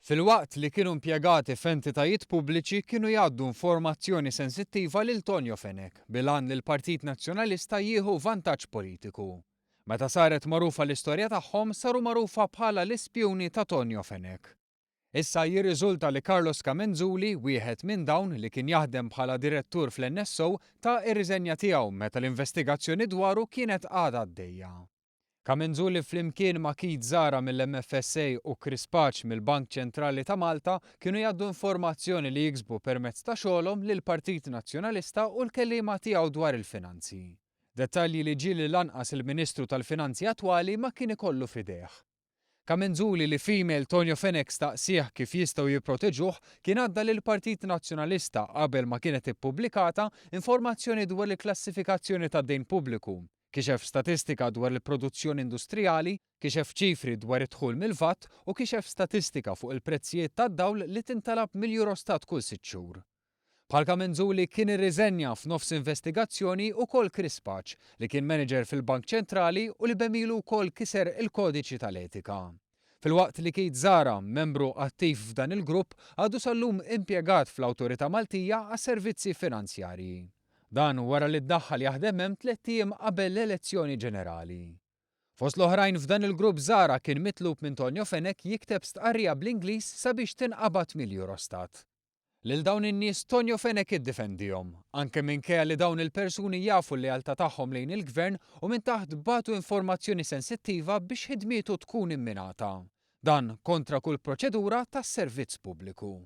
Filwaqt li kienu impjegati f'entitajiet pubbliċi kienu jgħaddu informazzjoni sensittiva lil Tonio Fenech bil-għan li l-Partit Nazzjonalista jieħu vantaġġ politiku. Meta saret magħrufa l-istorja tagħhom saru magħrufa bħala l-ispjuni ta' Tonio Fenech. Issa jirriżulta li Carlos Camenzuli, wieħed minn dawn li kien jaħdem bħala direttur fl-NSO, ta r-riżenja tiegħu meta l-investigazzjoni dwaru kienet għadha għaddejja. Camenzuli flimkien ma' Keith Zahra mill-MFSA u Chris Pace mill-Bank Ċentrali ta' Malta kienu jgħaddu informazzjoni li jiksbu permezz ta' xogħolhom lill-Partit Nazzjonalista u l-kelliema tiegħu dwar il-finanzi. Dettalji li ġieli lanqas il-Ministru tal-Finanzi attwali ma kien ikollu f'idejh. Camenzuli li f'email Tonio Fenech staqsieh kif jistgħu jipproteġuh kien għadda lill-Partit Nazzjonalista qabel ma kienet ippubblikata informazzjoni dwar il-klassifikazzjoni tad-dejn pubbliku, kixef statistika dwar il-produzzjoni industrijali, kixef ċifri dwar id-dħul mill-VAT u kixef statistika fuq il-prezzijiet tad-dawl li tintalab mill-Eurostat kull sitt xhur. Bħal Camenzuli kien irriżenja f'nofs investigazzjoni ukoll Chris Pace, li kien manager fil-Bank Ċentrali u li b'għemilu wkoll kiser il-kodiċi tal-etika. Filwaqt li Keith Zahra, membru attiv f'dan il-grupp, għadu sal-lum impjegat fl-Awtorità Maltija għas-Servizzi Finanzjarji. Dan wara li ddaħħal jaħdem hemm tlett ijiem qabel l-elezzjoni ġenerali. Fost l-oħrajn f'dan il-grupp Zahra kien mitlub minn Tonio Fenech jikteb stqarrija bl-Ingliż sabiex tinqabad mill-Eurostat. Lil dawn in-nies Tonio Fenech iddefendihom, anke minkejja li dawn il-persuni jafu l-lealtà tagħhom lejn il-Gvern u minn taħt bagħtu informazzjoni sensittiva biex ħidmietu tkun imminata. Dan kontra kull proċedura tas-servizz pubbliku.